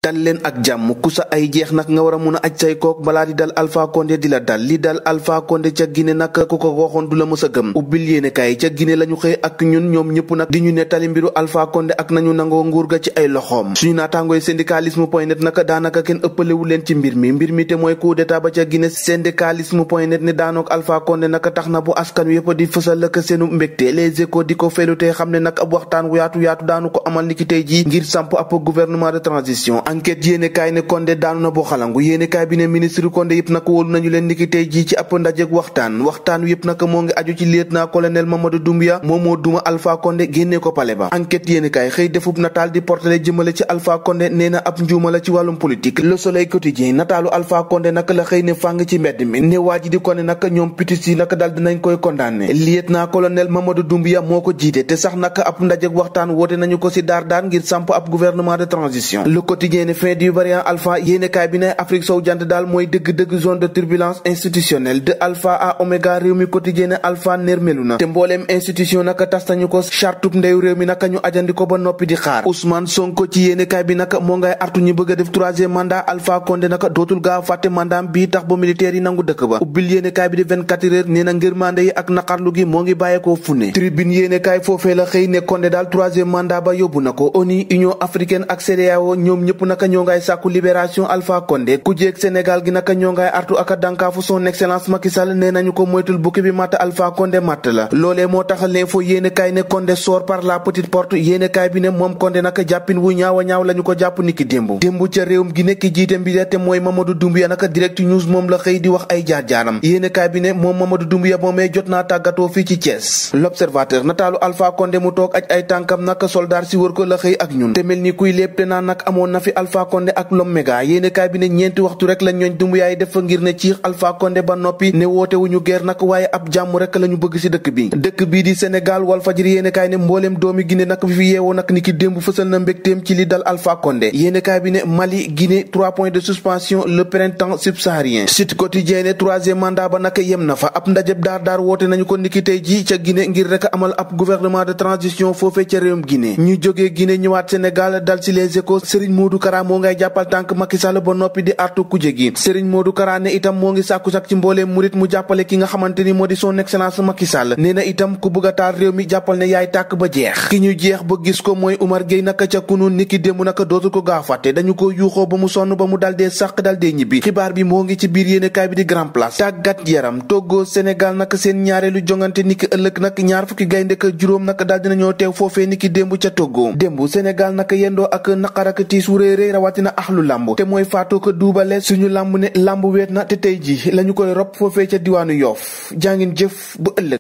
dal leen ak jàmm ku sa ay jeex nag nga war a mun a aj say kook balaa di dal Alpha Condé di la dal li dal Alpha Condé ca Guinée nag ku ko waxoon du la mës a gëm ubbil yéenekaay ca Guinée lañu xëy ak ñun ñoom ñëpp nag di ñu nettali mbiru Alpha Condé ak nañu nangoo nguur ga ci ay loxoom suñu naataangooy syndicalisme.net nag daanaka kenn ëppalewu leen ci mbir mi te mooy coup d'état ba ca Guinée syndicalisme.net ne daanook Alpha Condé nag tax na bu askan wi yëpp di fësal ak seenu mbégte Les Échos di ko felu te xam ne nag ab waxtaan wu yaatu daanu ko amal niki tey ji ngir samp ab gouvernement de transition enquête yéenekaay ne Condé daanu na boo xalangu yéenekaay bi ne ministre Condé yëpp nag wóolu nañu leen niki tey jii ci ab ndajeg waxtaan wi yëpp nag moo ngi aju ci lieutenant-colonel Mamadou Doumbouya moom moo duma Alpha Condé génnee ko pale ba enquête yéenekaay xëy defub nataal di portale jëmale ci Alpha Condé nee na ab njuuma la ci wàllum politique Le Soleil quotidien nataalu Alpha Condé nag la xëy ne fàng ci mbedd mi ne waa ji di Condé nag ñoom pitis yi nag dal dinañ koy condamné lieutenant-colonel Mamadou Doumbouya moo ko jiite te sax nag ab ndajeg waxtaan woote nañu ko ci daar ngir samp ab gouvernement de transition Le Quotidien ne fin du variant Alpha yéenekaay bi ne Afrique sowu jant daal mooy dëgg-dëgg zone de turbulence institutionnelle de Alpha à Oméga réew mi Quotidien ne Alpha nërmelu na te mbooleem institution naka tas nañu ko chartub ndeyu réew mi naka ñu ajandi ko ba noppi di xaar Ousmane Sonko ci yéenekaay bi naka moo ngay artu ñu bëgg a def troisième mandat Alpha Condé naka dootul gaaw fàtte mandaam bii tax ba militaire yi nangu dëkk ba ubbil yéenekaay bi di 24 heures nee na ngërmande yi ak naqarlu gi moo ngi bàyyeekoo fu ne tribune yéenekaay foofee la xëy ne Condé daal troisième mandat ba yóbbu na ko ONU Union africaine ak CEDEAO ñoom ñëpp naka ñoo ngay sàkku libération Alpha Condé ku jeeg Sénégal gi naka ñoo ngay artu ak dànkaafu son excellence Macky Sall nee nañu ko moytul bukki bi matt Alpha Condé matt la loolee moo tax l'info yéenekaay ne Condé sort par la petite porte yéenekaay bi ne moom Condé naka jàppin wu ñaawa ñaaw lañu ko jàpp niki démb ca réewum gi nekk jiite mbir te mooy Mamadou Doumbouya naka direct news moom la xëy di wax ay jaar-jaaram yéenekaay bi ne moom Mamadou Doumbouya moomee jot naa tàggatoo fii ci Thiès L'Observateur nataalu Alpha Condé mu toog aj ay tànkam naka soldaar si wër ko la xëy ak ñun te mel ni kuy lépp te naan nag amoon na fi Alpha Condé ak l'Oméga yéenekaay bi ne ñeenti waxtu rek la ñooñ Doumbouya def fa ngir ne ciix Alpha Condé ba noppi ne woote wuñu guerre nag waaye ab jàmm rek lañu bëgg ci dëkk bii di Sénégal Walfadjri yéenekaay ne mbooleem doomi Guinée nag bi fi yeewoo nag ni ki démb fësal na mbégteem ci li dal Alpha Condé yéenekaay bi ne Mali Guinée 3 points de suspension le printemps subsaharien Sud Quotidien ne troisième mandat ba nag yem na fa ab ndajeb daar woote nañu ko niki tey ji ca Guinée ngir rek amal ab gouvernement de transition foofee ca réewum Guinée ñu jógee Guinée ñëwaat Sénégal dal ci Les Échos Serigne Modou Kara moo ngay jàppal tànk Macky Sall ba noppi di artu kuje gi Serigne Modou Kara ne itam moo ngi sàkku sax ci mbooleem murit mu jàppale ki nga xamante ni moo di son excellence Macky Sall nee na itam ku bëgg a taal réew mi jàppal ne yaay tàkk ba jeex ki ñu jeex ba gis ko mooy Oumar Gueye naka ca kunun niki démb naka dootul ko gaaw fàtte dañu ko yuuxoo ba mu sonn ba mu daldee sàq daldee ñibbi xibaar bi moo ngi ci biir yéenekaay bi di Grand Place tàggat yaram Togo Sénégal naka seen ñaareelu jongante niki ëllëg nag ñaar fukki gaynde ak juróom naka daal dinañoo teew foofee niki démb ca Togo démb Sénégal naka yendoo ak naqar ak tiis wu réeré rawatina axlu làmb te mooy faatoo ko duubale suñu làmb ne làmb weet na te tey ji lañu koy rob foofee ca diwaanu Yoff jàngin jëf ba ëllëg